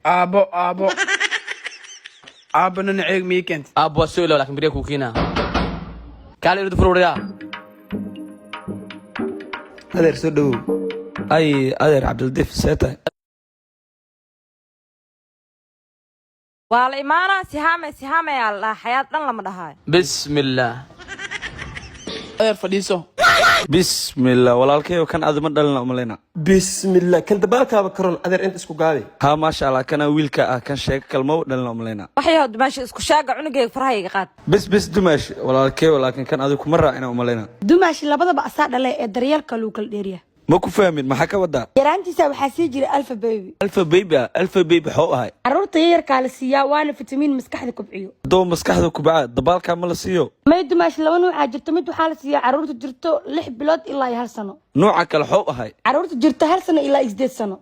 Aabo, aabo, aabo, nanaceeg mii keent. Aabbo, waa soo ilaw, laakiin beriya kuu keenaa. Kaale, irdu fur, waryaa. Adeer, soo dhawow. Ay, adeer Cabdiladiif, see tahay? Waa la imaanaa. Sihaame, sihaame ayaa la dhahaa, xayaad dhan lama dhahaayo. Bismillaah. Adeer, fadhiiso. Bismillah, walaalkayo, kan adima dhalina umaleyna. Bismillah, kan dabaalkaaba karoon. Adeer, inta isku gaabi. Haa, maasha Allah, kana wiilka ah, kan sheeko kalmaba dhalina umaleyna. Waxyaho dumaashi, isku shaaga cunugayga farahayga qaad. Bes bes, dumaash, walaalkayo, laakiin kan adigu kuma raacina umaleyna. Dumaashi, labadaba asaa dhale ee daryeelka lagu kala dheeriya. Ma ku fahmin, maxaa ka wadaa? Yaraantiisa waxaa sii jiray Alfa Baby. Alfa Baby ah? Alfa Baby xoo ahay? Carruurta yaryarkaa la siiyaa, waana fitamiin maskaxda kobciyo. Hadduu maskaxda kubca, dabaalkaa ma la siiyo? May dumaashi, laba nuucaa jirto. Mid waxaa la siiyaa carruurta jirto 6 bilood ilaa iyo 1 sano. Nooca kale xoo ahay? Carruurta jirto 1 sano ilaa iyo 8 sano.